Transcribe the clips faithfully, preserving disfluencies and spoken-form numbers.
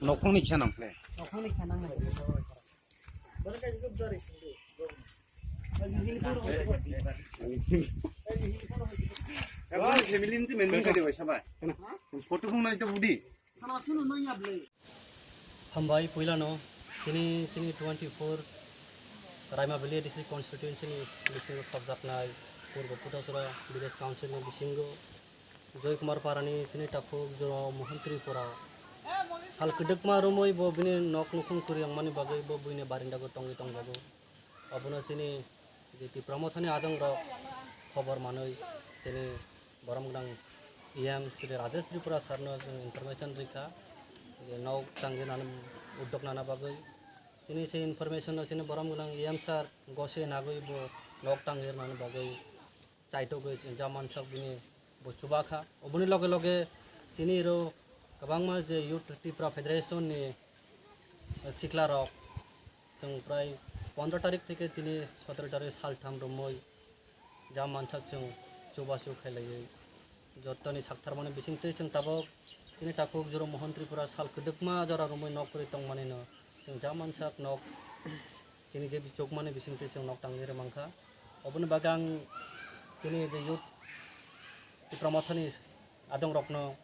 Nokhungni kisa nang khe. Family ni si maintain khaidi bai sabai. Photo phung nai to budi. Hambai puilano tini chini twenty four Raima Valley District Constituency ni bisingo khopjaknai Purbo Kutasura Village Council ni bisingo Joy Kumar Parani chini takhuk jora Mohan Tripura sal kwdwkma romwi bo bini nok nukhung kwrwi wngmani bagwi bo buini barindago tongwi tongjago. Obono chini je Tipra Mothani adongrok khobor manwi chini borom gwnang E M Shri Rajesh Tripura sir no chwng information rikha je nok tangwi nani uddog nana bagwi. Chini se information no chini borom gwnang E M sir gose nagwi bo nok tangwi nani bagwi chaitogwi chwng ja mansak bini bo chuba kha. Oboni loge loge chini ro kwbangma je Youth Tipra Federation ni sikla rok chwng prai pondro tarik theke tini sotoro tarik saltham romwi ja mansak chwng chubachu khailaiwi jottoni saktharmani bisingtwi chwng tabuk chini takhuk jora Mohan Tripura sal kwdwkma jora romwi nok kwrwi tongmani no chwng ja mansak nok chini je bichukmani bisingtwi chwng nok tangwi rwmang kha. Oboni bagwi ang chini je youth Tipra Mothani adongrokno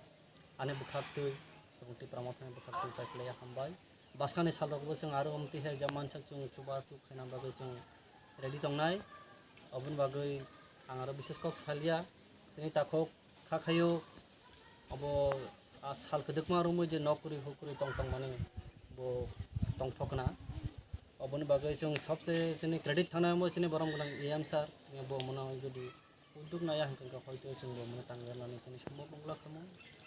ani bwkhaktwi chwng Tipra Mothani bwkhaktwi pai phlaiya hambai. Bwskangni salrokbo chwng aro omtwi hai ja mansak chwng chubachu khaina bagwi chwng ready tongnai. Oboni bagwi ang aro bises kok salia chini takhuk kha khaio. Obo a sal kwdwkma romwi je nok kwrwi huk kwrwi tong tongmani bo tongthokna. Oboni bagwi chwng sobse chini credit thangna omo chini borom gwnang E M sir, bo mono jodi uddog naya hwnkhe hoito chwng bo mono tangwi rwnani chini samung tongla khamu.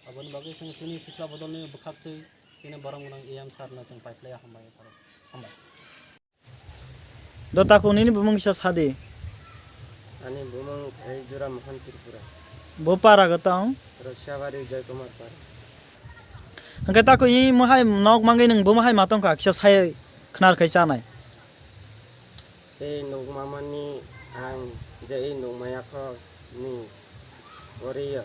Oboni bagwi chwng chini sikla bodolni bwkhaktwi chini borom gwnang E M sir no chwng pai phlaiya hambai. Hambai. Do takhuk nini bumung kisa sadi. Ani bumung khai Jura Mohan Tripura. Bo para go tong. Rosiabari Joy Kumar Para. Hwnkhe takhuk i mohai nok mangwi nwng bo mohai ma tongkha kisa sai khnar khai chanai. Tei nuk mamani ang je i nuk maya kho ni. Ori yo,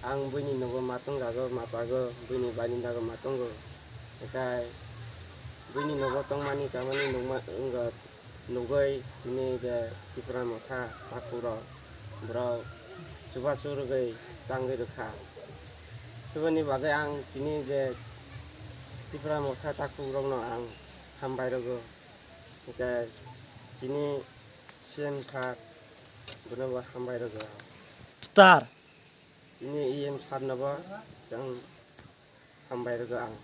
ang buini nogo ma tongjago, ma chago, buini barindago ma tongo. Ekai buini nogo tongmani chamani nukma wngkha, nugwi chini je Tipra Motha takhuk rok borok chubachu rwgwi tangwi rwkha. Chuboni bagwi ang chini je Tipra Motha takhuk rokno ang hambai rwgo. Hwnkhe chini C M sir bono bo hambai rwgo. Star. Chini E M sir no bo chwng hambai rwgo ang.